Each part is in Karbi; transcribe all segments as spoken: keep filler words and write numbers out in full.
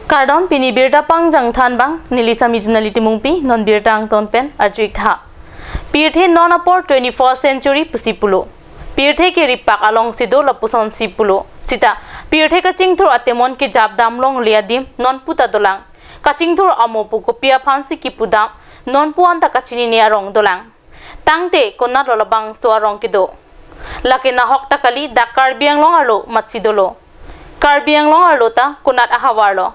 Kardom, pini birta pangjang thanbang, neli Sami Junali Timungpi, non birta angton pen arju-ik tha. Pirthe non apor twenty-first century pusi pulo. Pirthe ke ripak alongsi do lapusonsi pulo. Sita, pirthe kachingthur atemon kejap damlongle adim nonpu ta dolang. Kachingthur amo pu kopi aphansi kipudam, nonpu anta kachinine arong dolang. Tangte konatlo labangso arong kedo? Lake nahok ta kali, dak Karbi Anglong arlo matsi dolo. Karbi Anglong arlo ta konat ahavar lo?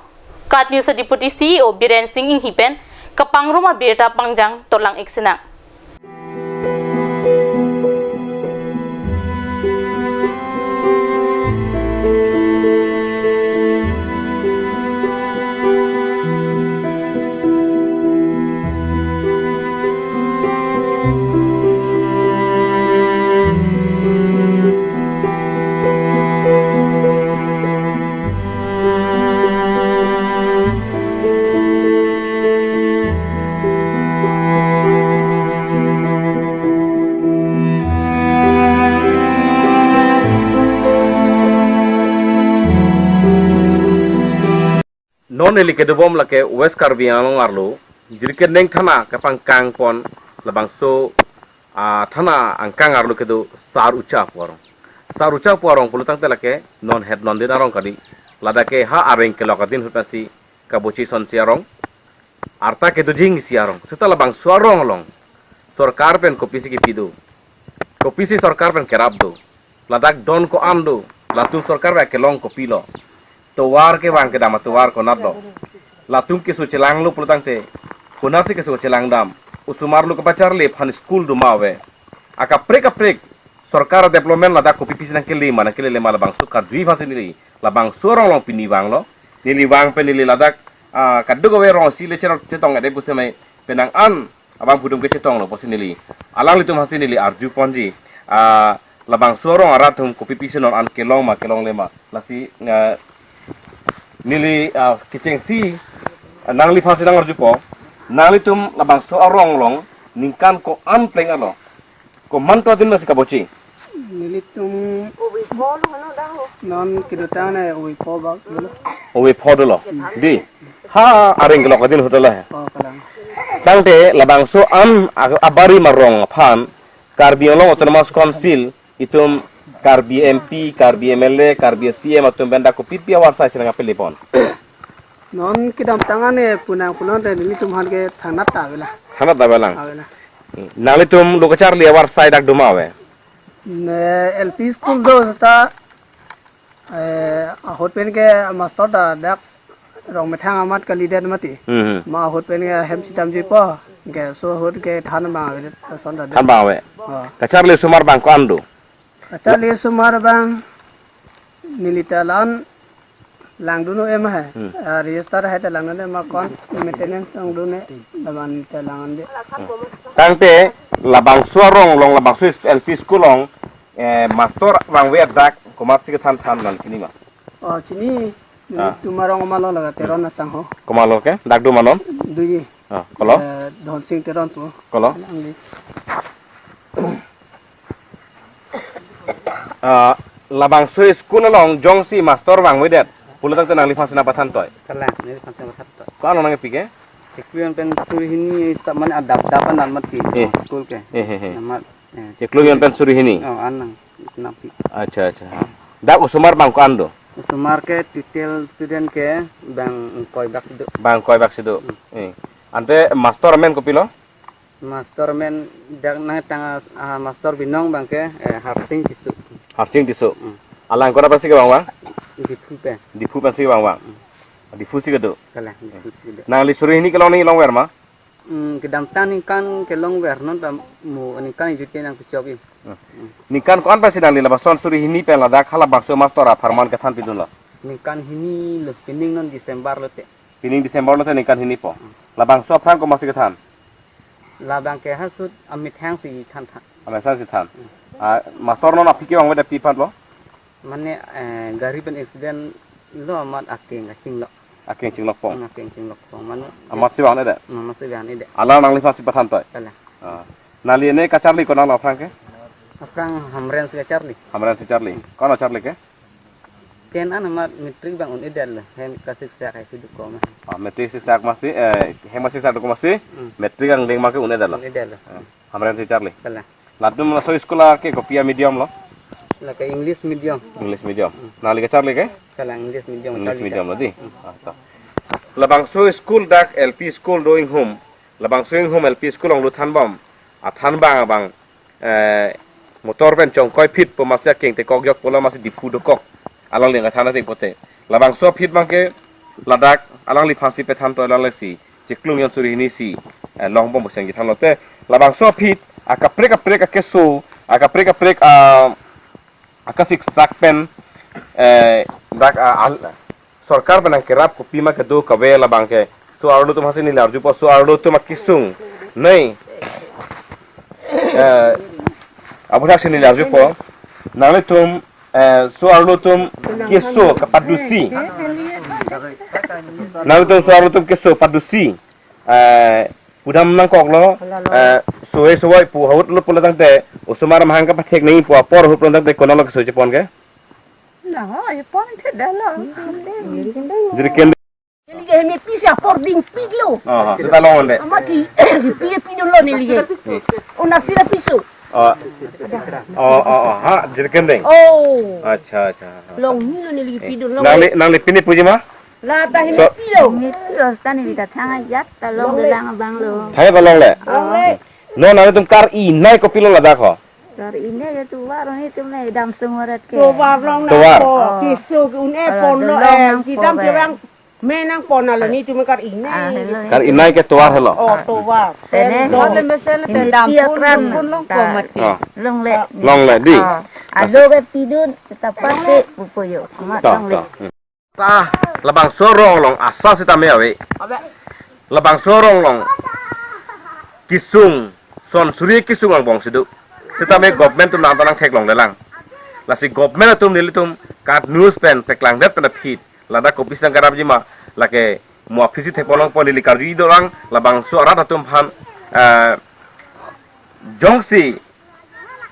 KAT News Deputy C E O Biren Sing Inghi pen kapangrum abirta pangjang tolang-ik sinang. Non neli kedobom lake West Karbi Anglong arlo, Jirikindeng thana kepangkangpon labangso, ah, thana angkang arlo kedo Sar Ucha pu arong. Sar Ucha pu arong pulo tangte lake non het non din arong kali. Ladak ke ha areng kelok adin ahut pensi kabochi sonsi arong. Arta kedo jingsi arong. Seta labangso arong along sorkar pen kopisi kipi do? Kopisi sorkar pen kerap do? Ladak don ko-an do? Latum sorkar pen kelong kopilo? Tovar kevang kedam atovar konatlo? Latum keso chelanglo pulo tangte, konatsi keso chelangdam? Osomar lo kepacharli aphan school do ma ave? Akaprek kaprek sorkar development ladak kopi pisi nangkele ma, nangkelele ma, labangso kardui aphansi neli labangso arong along pini vanglo. Neli vang pen neli ladak, ah, kadokave arong si le cherok chetong ade pusitame penang an abang pudum ke chetonglo pusi neli alanglitum aphansi neli arjuponji. Ah, labangso arong arat atum kopi pisi non an kelong ma kelongle ma, lasi, ah, neli, ah, kechengsi, ah, nangliphansi nang arjupo. Nanglitum labangso arong along ningkan ko-an pleng alo? Komantu adin masi kabochi? Nelitum non kedotang ne ove pho bak dolo. Ove pho dolo. Di. Ha areng kelok adin ahut lo he. Oh, kalang. Tangte labangso an a-, abarim arong aphan Karbi Anglong Autonomous Council itum Karbi M P, Karbi M L A, Karbi C M atum pen dak kopi pi avarsai si nangkapelipon? Non kedamtang an ne punang punon te nelitum aphan ke thangnat ta avelang. Thangnat ta avelang. Avelang. Nanglitum lo kacharli avarsai dak do ma ave? Ne L P school do seta, eh, ahut pen ke master ta dak Rongmethang amat kalidet mati. Hmm. Ma ahut pen ke hem sitam jipo. Ke so ahut ke than bang ave, son ta dak. Than bang ave. Oh. Kacharli osomar bang ko-an do? Kacharli osomar bang neli ta la-an langdun-o ema he. Hmm. Ah, register hai ta langdun-e ma kon maintenance langdun-e, daman ta langdun-e. Tangte labangso arong along, labangso L P school along, eh, master vangve adak komatsi kethan than nang chini ma? Oh, chini. Ah. Nelitum arong komatlo laga Teron asangho. Komatlo ke? Dak do ma non? Doji. Ah, kolo? Eh, Dhonsing Teron pu. Kolo? Alangli. Ah, labangso school along jongsi master vangvedet pulo tangte nangliphansi nangpathan toi? Kalang, neliphansi nangpathan toi. Ko-an nangpi ke? Chiklo jon pen suri hini, sa mane adap dap anan mati. Eh. School ke. Eh, eh, eh. Amat, eh. Chiklo jon pen suri hini? Oh, anang. Nangpi. Acha, acha. Dak osomar bang ko-an do? Osomar ke total student ke bang ingkoi bak si do. Bang ingkoi bak si do. Hmm. Eh. Ante master amen kopilo? Master amen dak nangtang, ah, master binong bang ke, eh, Harsing Tisso. Harsing Tisso. Hmm. Alang kora pensi kevang vang? Diphu pen. Diphu pensi kevang vang. Hmm. Diphu si kedo. Kalang, Diphu si kedo. Nangli suri hini kelong ni longver ma? Hmm, kedamtang ningkan kelongver, non ta mo ningkan ejut ke nangkechok-i. Hmm. Hmm. Ningkan ko-an pensi nangli lapuson suri hini pen ladak halabangso master apharman kethan pidunlo? Ningkan hini lo, pining non December lote. Pining December lote ningkan hini po. Hmm. Labangso aphrang komatsi kethan? Labang ke hasut amethang si than than. Amethang si than. Hmm. Ah, master non aphi kevangvedet pi aphan lo? Mane, eh, gari pen accident lo amat akeng kachinglok. Akeng chinglokpon. Hmm, akeng chinglokpon. Mane amatsi vangvedet? Hmm, amatsi vangvedet. Alang nangliphansi pathan toi? Kalang. Ah. Nangli ne kacharli konatlo aphrang ke? Aphrang Hamren si kacharli. Hamren si charli. Ko-an charli ke? Ten an amat matric abang un-edetlo, hem kasiksak hai kedo ko ma. Ah, matric siksak masi, eh, hem kasiksak dokok masi, Hmm. matric angdeng abangke un-edetlo. Un-edetlo. Ah, hamren si charli. Kalang. Latum laso school ke kopi a-medium lo? Lake English medium. English medium. Hmm. Nangli kacharli ke? Kalang English medium English charli medium ta. Lo di. Hmm. Ah, to. Labangso school dak L P school do inghum. Labangso inghum L P school along lut thanbom. Athan abang abang eh, motor pen chongkoi phit po masi akeng tekok jok pulo masi Diphu dokok. Alangli kathan ateng pote. Labangso phit abangke ladak alangliphan si pethan to alanglisi. Chiklung jon suri hini si, eh, longbom puseng kethan lote. Labangso phit akaprek kaprek akeso, akaprek kaprek, ah, akasiksak pen, eh, dak, ah, al-, sorkar pen nangkerap kopima kedo kave labangke. So arlo atum hasi neli arjupo, so arlo atum akesung. Nei. Eh, aphuthak si neli arjupo. Nanglitum, eh, so arlo atum keso kapadusi. Nanglitum so arlo atum keso padusi. Eh, pudam nangkoklo, eh, soi soi pu ahut lo pulo tangte, osomar amahang kapathek nangji pu apor ahut pulo tangte, konatlo keso chepon ke? Lahai, pon thedetlo. Jiri kende. Neli ke hemi pisi apor dingpiklo. Ah, seta longle. Amat di, di pi pidunlo neli ke. Hmm. Una sila piso. Oh. Oh, oh, oh. Ha, jiri kende. Oh. Acha, acha. Longlelo neli ke pidunlo. Nangli, nangli pini puji ma? La ta hemi So- pilo. Hemi pilo ta neli ta thang ajat ta longlelang abanglo. Thang ajat ta longle. Longle. Non nanglitum kar-inai kopilo ladak ho? Kar-inai ya tovar nelitum me dam sung varet ke. Tovar longnang Tovar. po, Oh. keso ke un-e Kalau ponlo, dolong eh, nang kita po ke be. bang me nangponlo nelitum kar-inai. Ah, hello. Kar-inai ke tovar helo. Oh, tovar. Tene. Pen Hot dong. le mesel Ini te dam tiap pun ram pun long ta. ko mati. Ah. Longle. Longle di. Ah. Alo ke pidun, kita pate pupoyo. Amat To, longle. to. Hmm. Sa labangso rong along asa sitame ave. Abe. Labangso rong along kesung, son suri kesung angbong si do. Sitame government atum nangta nangtheklonglelang. Lasi government atum nelitum kat news pen peklangdet pen aphi. Ladak kopi sang karapji ma, lake mo aphi si thekponlongpo, neli karju idorang labangso arat atum aphan, eh, jongsi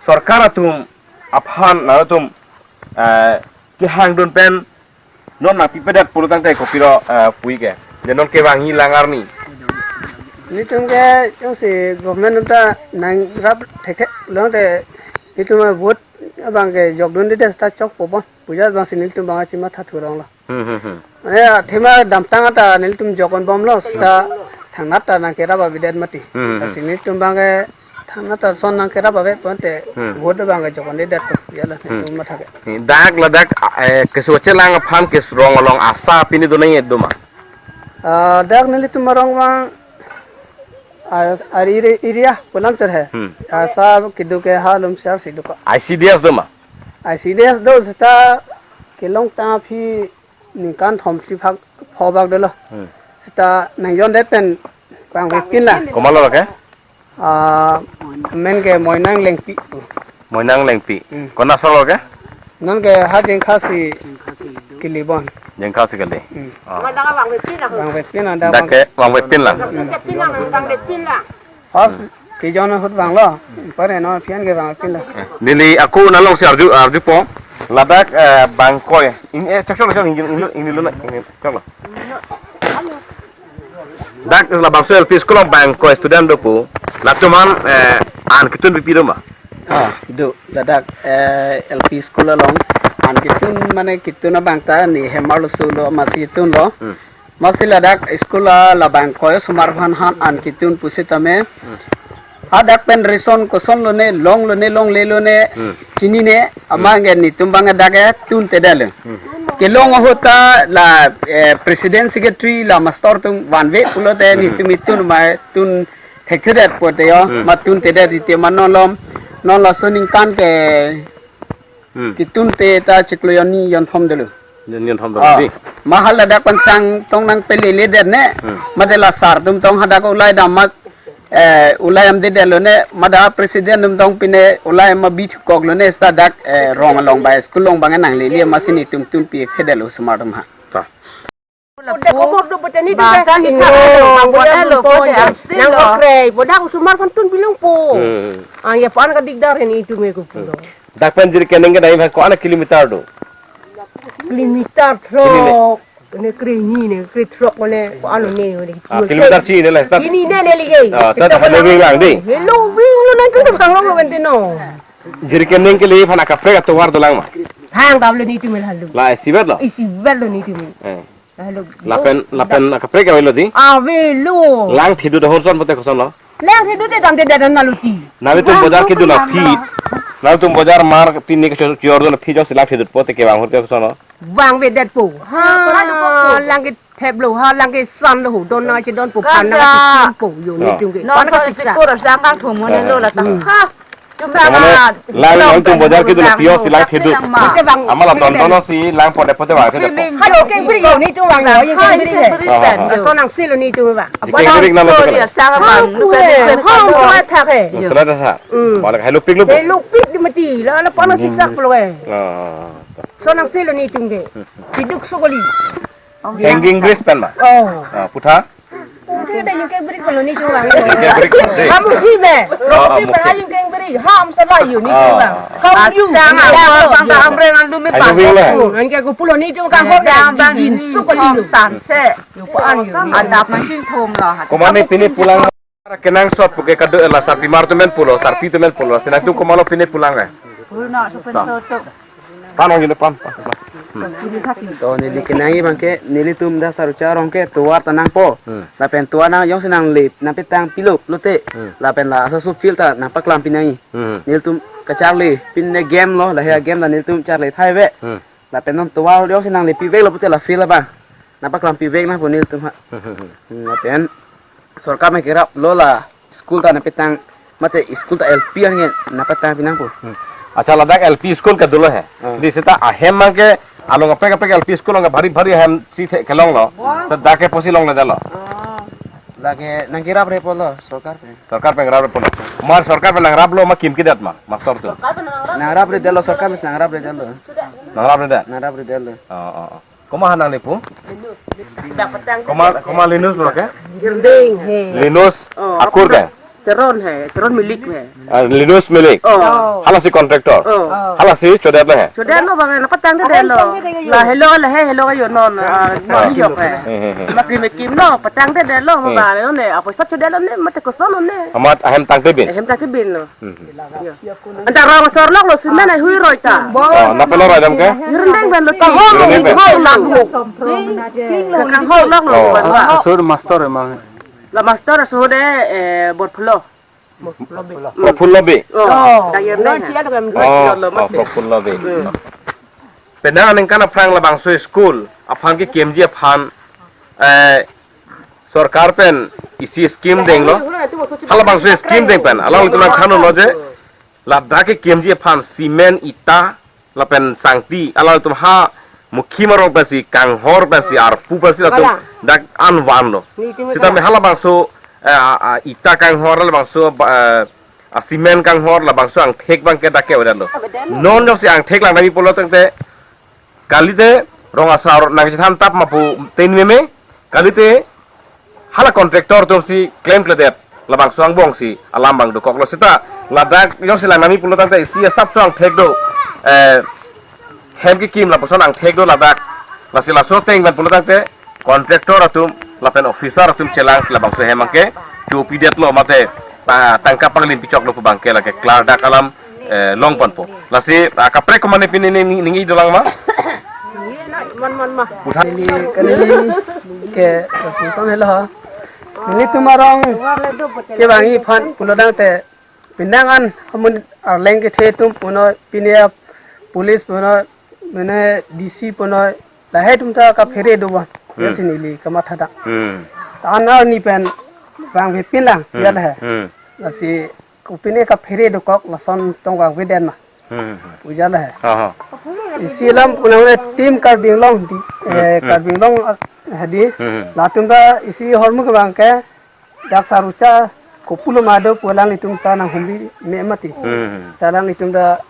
sorkar atum aphan nangtum, eh, kehangdun pen non nangpipedet pulo tangte kopilo, eh, puji ke. Je non kevangji lang arni. Nelitum ke jongsi government atum ta nangrap thekthe pulo tangte nelitum vote abangke jokdundedet ta chokpo bon. Puja abangsi nelitum abang achimatha thuronglo. Hmm, hmm, hmm. Mane athema damtang ta nelitum jokdunbomlo, seta thangnat ta nangkerap avedet mati. Hmm, hmm, hmm. Lasi nelitum abangke thangnat ta son nangkerap ave pulote Hmm. vote abangke jokdundedet to. Yala Hmm. nelitum matha ke. Hmm. Dak ladak, eh, keso chelang aphan ke rong along asa pini do nangji do ma? Ah, dak nelitum arong abang, ah, ari area pulam cher he. Hmm. Asa kedo ke ha Lumshar si do ko. I C D S do ma? I C D S do seta kelong ta aphi ningkan thom phli phak pho bak dolo. Hmm. Seta nangjondet pen vangvepinlang. Komatlo ke? Ah, amen ke Moinang Lengpi. Moinang Lengpi. Hmm. Konat asor lo ke? Non ke ha Jengkha si kelibon. Jengkha si keli. Hmm. Ah. Vangvepinlang, ada Dak vang- ke vangvepinlang. Vangvepinlang, vangvepinlang. Pas kejon ahut vanglo. Pare non aphi an ke vangpinlo. Neli ako nanglongsi arju, arjupo. Ladak, eh, Bangkoi. Ini, eh, chok, chok, chok, ini, ini, ini lo na, ini, choklo. Dak labangso L P school along Bangkoi student do pu. Latum aphan, eh, an ketun pipi do ma? Ah, do. Ladak, eh, L P school along an ketun mane ketun abang ta ne hem arloso lo masi tunlo. Hmm. Masi ladak school a la Bangkoi osomar aphan han an ketun pusitame. Hmm. Hadak pen reason koson lone, longlone, longlelone, Hmm. chinine, Hmm. amat ke netum abang dak ke tuntedetlo. Hmm. Kelong ahut ta la, eh, president secretary la master atum vanve pulote Hmm. netum itun ma tun thekthedet pote yo, Hmm. ma tuntedet ite ma non lom, non laso ningkan ke Hmm. ketunte ta chiklo jon ni jon thom dolo. Jon ni jon thom dolo Ah, di. Ma haladak pen sang tong nangpeleledet ne. Hmm. Mate la sar atum tong hadak ulai dam mak, eh, ulai damdedetlo ne. Mate president atum tong pine ulai ma bit koklo ne seta dak, eh, rong along ba school along abang nanglele masi netum tunpi thedetlo osomar atum ha. Ta. Ode komor do botani tu Bangsa deh. Kita Oh, boda boda lo, lo, boda boda. Absent Nang lo. Okrei, boda osomar aphan tun bilong po. Hmm. Ah, ya pan ka digdar ini itu me ko pulo. Dak pen Jirikinding ke dai ko-an kilometer do? Kilometer throk. Ne kre hini ne kre throk ne ko-an ne ne. Ah, kilometer si ne la, start. Hini ne ne lagi. Ah, start Helo Ving lang dei. Helo Ving lo na tu bang lo kan te no. Jiri kening kele aphan akaprek atovar dolang ma. Thang ta lo netum helo. La isivet lo. Isivet lo netum. Eh. Helo. Lapen lapen akaprek avelo dei. Avelo. Lang thidu da horson pote koson lo. Lang thidu te dam te dan na luti. Nangtum bojar kedun aphi. Nangtum bojar mar pini ke chor kedun aphi jongsi lang thidu pote kevang hor ke koson lo. Vangvedet po. Ha, pura do po. Lang kethep lo, ha, lang kesan lo, don na che don po, phan na che po, yo ni tung ke. No, phan so na isi kisa. Kur sang kang thum mo ne lo la ta. Hmm. Ha. Cuma kamane, lang, lang nangtum bojar kedun aphi jongsi lang thidu. Ite vang. Amat la don don si lang pote pote vang thidu po. Halo keng bri yo netum vang yo, yo keng bri he. Ha, ha, ha. Laso nangsi lo netum vang. Keng bri na lo. Sorry, sang vang. Ha, lu ke, ha, lu ke thak he. Sela ta sa. Hmm. Balik helopik lo. Helopik di mati, la la phan na siksak lo eh. Ah. Laso nangsi lo netum ke. Kiduk so kali. Hanging bridge pen ma? Oh. Ah, putha? Putha da yung keng bri ko lo netum vang. Yung keng bri ko lo. Ham hi me. Ah, ah, mukhi. Yung keng bri. Ham sala yo netum vang. Ah. How you? Sang a, sang a, amre ngan lu me. Ayo, pa. Wing le. Hmm, ang ke ko pulo netum kang ho da. Dang, dang, yin ini so kali lo. Thom san se. Yo pa an yo. Adap na ching thom lo. Komatne pini pulang. Kenangsot puke kado la sarpimar atum pen pulo, sarpi atum pen pulo. Si nangtum komatlo pini pulang eh. Pulo na so pen so to. Pan ong gini pan, pan, pan. To neli kenangji abang ke, nelitum da Sarucha arong ke tovar ta nangpo. Hmm. Lapen tovar nang jongsi nangle, nangpetang pilo lote. Hmm. Lapen la aso so field ta nangpaklam pi nangji. Hmm. Nelitum kacharli, pine game lo, lahei game ta nelitum charli thai ave. Hmm. Lapen non tovar jongsi nangle pivek lo pute la field abang nangpaklam pivek nangpo nelitum ha. Hmm, hmm, hmm. Hmm, lapen sorkar pen kerap lo la school ta nangpetang, mate school ta L P an ke nangpetang pi nangpo. Hmm. Acha, ladak L P school ke dolo he. Ah. Di seta ahem abang ke along kaprek kaprek L P school abang ke bhari bhari ahem si the kelong lo. Wah. Seta dak ke pusi longledetlo. Ah. Dak ke nangkerapre po lo sorkar pen. Sorkar pen kerapre po lo. Mar sorkar pen nangrap lo ma kim kedet ma, master atum? Nangrapredetlo, sorkar pen nangrapredetlo. Nangrapredet? Nangrapredetlo. Oh, oh, oh. Komat ha nangli pu? Dak petang. Komat, komat Linus lo ke? Girding he. Linus. Oh, Akur ke? Teron he, Teron Milik he. Ah, Linus Milik. Oh. Halasi contractor. Oh. Halasi chodetlo he. Chodetlo abang, nangpetangdetlo. La helo, la he helo yo non, ah, non yok he. Hmm, hmm, hmm. Makri mekim no, petangdetlo, hmm, ma ba ne, apo sat chodetlo ne, mate koson ne. Amat ahem tangte bin. Ahem tangte bin lo. Hmm, hmm. Anta rong asor lok lo, cement ai hui roi ta. Oh, nangpelo roi dam ke? Hirendeng pen lo ta. Hirendeng pen. Ho lak lo. Kang ho lak lo. Oh. Asur master emang. La master asur de, eh, Borphulo. Borphulo Bey. Oh, oh, da hirendeng. Oh, oh, Borphulo Bey. Hmm. Penang aningkan aphrang labangso school aphan kekimji aphan, eh, sorkar pen isi scheme denglo. Halabangso scheme deng pen alanglitum nangthanlo je ladak kekimji aphan cement, ita lapen sangti, alanglitum ha Mukhim arong pensi, Kanghor pensi, Arpu pensi latum dak an vanlo. Sitame halabangso, eh, a, a, ita kanghor, halabangso, eh, a cement kanghor, labangso angthek abang ke dak ke-odanlo. Non jongsi angthek lang nami pulo tangte, kalite rong asar nangchethan tap ma pu tin meme, kalite hala contractor atumsi klemkledet, labangso angbongsi alam abang dokoklo seta, ladak jongsi lang nami pulo tangte isi asapso angthek do, eh, hem kekim lapuson angthek do ladak, lasi laso ateng pen pulo tangte contractor atum lapen officer atum chelangsi labangso hem abang ke chopidetlo mate, ah, tangka panglim pichoklo pu abang ke lake klardak alam, eh, longponpo. Lasi, ah, kaprek komatne pini ning, ning, ningje dolang ma? Mon, mon, ma. Putha. Neli kali ke, lapuson helo ha. Nelitum arong kevangji aphan pulo tangte, penang an amun arleng kethe atum puno, pini a police puno, mane D C puno, lahei atum ta kaphere do ba. Hmm. Lasi neli kamatha ta. Hmm. Tan arni pen vangve pin lang, hmm, ya lahei. Hmm. Lasi kopine kaphere dokok lason tong vangvedet ma. Hmm. Pu ja lahei. Aha. Isi alam puno team Karbi Anglong di, hmm, eh, hmm, Karbi Anglong, ah, hadi. Hmm. Latum ta isi ahormu ke abang ke dak Sarucha kopulo ma do pu alanglitum ta nanghumri me mati. Hmm. Seta alanglitum ta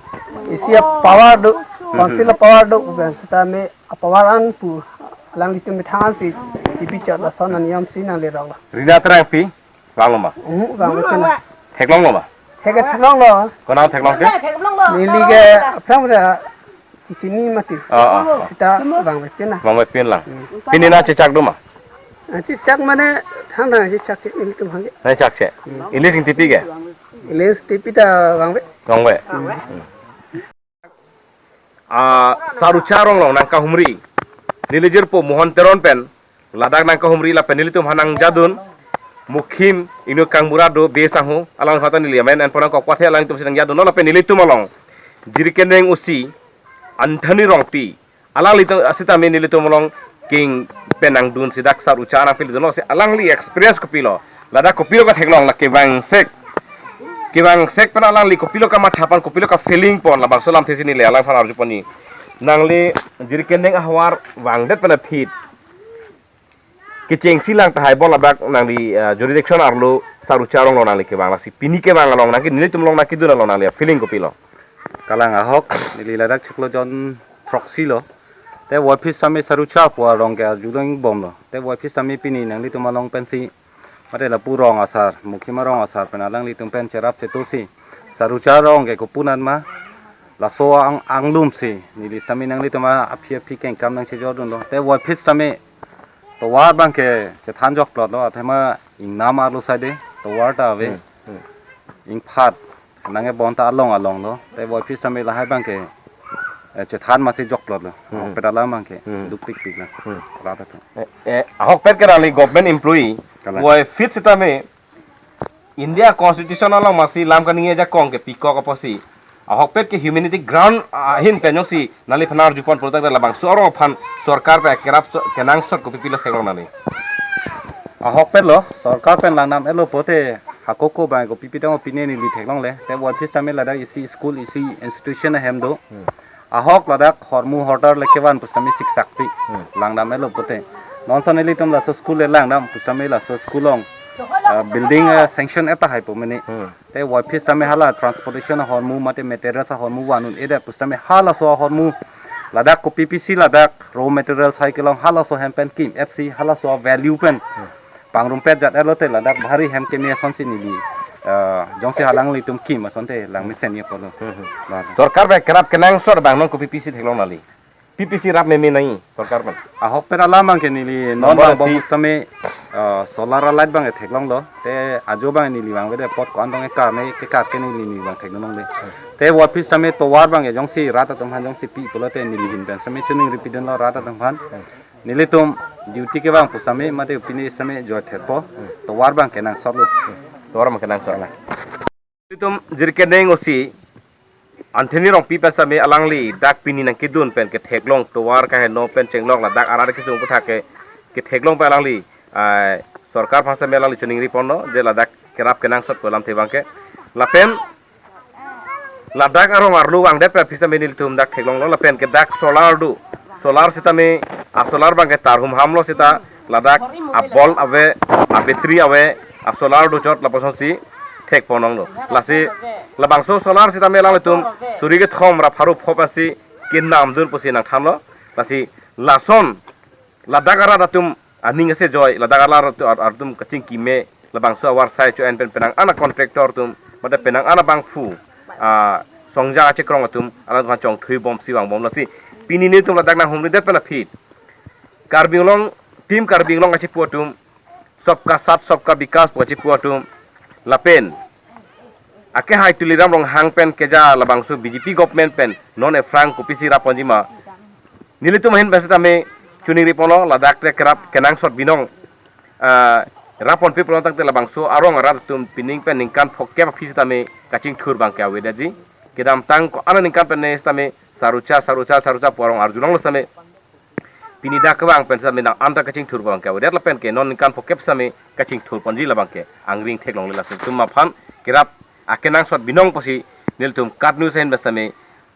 isi a-power do, hmm, council a-power do pu abang seta me a-power an pu alanglitum methang si, si bichar lason aniyom si nangleroklo. Rina Terangpi, vanglo ma? Hmm, vanglo ke na. Theklonglo ma? Thek ke theklonglo. Konat theklong ke? Neli ke aphrang udah Chini mati. Ah, ah, ah. Sita vangve pin na. Vangve pin lang. Hmm. Pini nangchechak do ma? Ah, chechak mane thang thang chechak che nelitum hangke. Nangchechak che. Hmm. English ingtipi ke? English tipi ta vangve. Vangve. Hmm. Ah, Sarucha arong along nangkahumri neli jirpo Mohan Teron pen ladak nangkahumri lapen nelitum aphan nangjadun Mukhim ingno kangbura do Be Sangho, alangli aphan ta neli amen enponang kok pathe, alangtum si nangjadun lapen nelitum along Jirikindeng O C Anthony Rongpi, alangli to sitame nelitum along king pen nangdunsi dak Sarucha nangpilidunlo, si alangli experience kopilo, ladak kopilo katheklong, la kevangsek, kevangsek pen alangli kopilo kamatha pon, kopilo kafeeling pon, labangso alamthe si neli alangphan arjuponji. Nangli Jirikindeng ahavar vangdet pen aphi kechengsi lang tahai bon, ladak nangli, eh, jurisdiction arlo Sarucha arong along nangli kevang, lasi pini kevang along nangke nelitum along nangkedun along nangli feeling kopilo? Kalang ahok, neli ladak chiklo jon throksi lo. Te voiphit sitame Sarucha pu arong ke arjulong bomlo. Te voiphit sitame pini nanglitum along pensi mate lapu rong asar, Mukhim arong asar pen alanglitum pen cherap chetusi Sarucha arong ke kopunat ma, laso ang anglumsi neli sitame nanglitum aphi aphi kengkam nangchejordunlo. Te voiphit sitame tovar abangke chethan jokplotlo, athema ingnam arlo side tovar ta ave. Hmm, hmm. Ingphat nangkebon ta along alonglo. Te voiphit sitame lahai abangke, eh, chethan masi jokplotlo. Hmm. Ahokpet alam abangke, hmm, dukpikpiklo. Hmm. Rat atum. Eh, eh, ahokpet ke nangli government employee. Kalang. Voiphit sitame India Constitution along masi lam kaningje ajakong kepikok apotsi, ahokpet ke humanity ground, ah, ahin pen jongsi nangliphan arjupon pulote labangso arong aphan sorkar pen kerap so, kenangsot kopipilo theklong nangli? Ahokpetlo, sorkar pen langdam-etlo pulote hako ko abang kopipi tang pine neli theklongle. Te voiphit sitame ladak isi school, isi institution ahem do. Hmm. Ahok ladak hormu hortar le kevan pusitame siksak ti. Hmm. Langdam-etlo pulote. Non son nelitum laso school le langdam pusitame laso school along, ah, building, ah, sanction-et tahai pu mene. Hmm. Te voiphit sitame hala transportation ahormu mate materials ahormu van un-edet pusitame halaso ahormu ladak kopipisi ladak raw materials hai kelong halaso ahem pen kim-etsi halaso value pen. Hmm. Pangrumpet jat-etlo te ladak bahari hem keme asonsi neli, eh, jongsi alanglitum kim asonte langmesen apotlo. Hmm, hmm. Ba. Sorkar pen kerap kenangsot abang non kopipisi theklong nangli? Kopipisi rap meme nangji sorkar pen? Ahokpet alam abangke neli non number bang bom si sitame, eh, solar alight abangke theklonglo. Te ajo abang neli vangvedet apot ko-an tong ekar ne kekar ke neli neli abang theklongle. Te voiphit sitame tovar abangke jongsi rat atum aphan jongsi pi pulote neli ahin pen sitame chiningripidunlo rat atum aphan. Nelitum duty kevang pusitame mate pini sitame joithetpo, tovar abangke nangsotlo. Tovar abangke nangsot. Kalang. Nelitum Jirikindeng O C Anthony Rongpi pen sitame alangli dak pini nangkedun pen ketheklong tovar kaheno pen chenglok ladak arat kesung aputhak ke ketheklong pen alangli, ah, sorkar aphan sitame alangli chiningriponlo je ladak kerap kenangsot pu alamthe abangke. Lapen ladak arong arlo vangdet pen aphi sitame nelitum dak theklonglo lapen ke dak solar do. Solar sitame, ah, solar abangke tar humhamlo sita ladak a-bulb ave, a-battery ave, a-solar do chot lapuson si thekponlonglo. Lasi labangso solar sitame alanglitum suri kethom ra pharo pho pensi kenamdun pusi nangthanlo. Lasi lason ladak arat atum aning ase joi, ladak arat atum, ar-, atum kachingki me, labangso avarsai cho-en pen penang an a-contractor atum, mate penang an abangphu, ah, songjang achekrong atum, alangliphan chongthui bomsi vangbomlo si. Pini nelitum ladak nanghumridet pen aphi Karbi Anglong, Team Karbi Anglong achipu atum, Sabka Saath Sabka Vikas pu achipu atum, lapen akehai Tuliram Ronghang pen keja labangso B J P government pen non aphrang kopisi rapponji ma. Nelitum ahin pen sitame chiningriponlo, ladak te kerap kenangsot binong, ah, rapponpe pulo tangte labangso arong arat atum pining pen ningkan phokep aphi sitame kachingthur abangke avedetji. Kedamtang ko-an aningkan pen ne sitame Sarucha, Sarucha, Sarucha pu arong arjulonglo sitame. Pini dak kevang pen sitame nang anta kachingthur abangke avedet lapen ke non ningkan phokep sitame kachingthurponji labangke angring theklongle. Lasi nelitum aphan kerap akenangsot binong pusi nelitum KAT News ahin pen sitame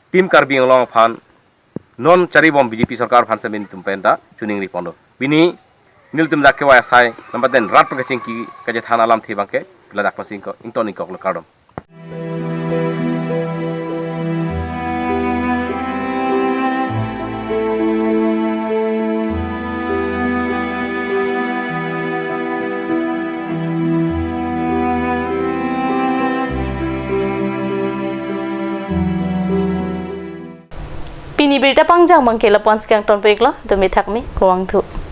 Team Karbi Anglong aphan non charibom B J P sorkar aphan sitame nelitum pen ta chiningriponlo. Pini nelitum dak kevang asai, nangpaten rat pen kachingki kachethan alamthe abangke ladak pensi ingkok, ington ingkoklo, kardom. Pini Birta pangjang abangke lapu-an si kangtonpo iklo, tumi thakmi, kevangthu.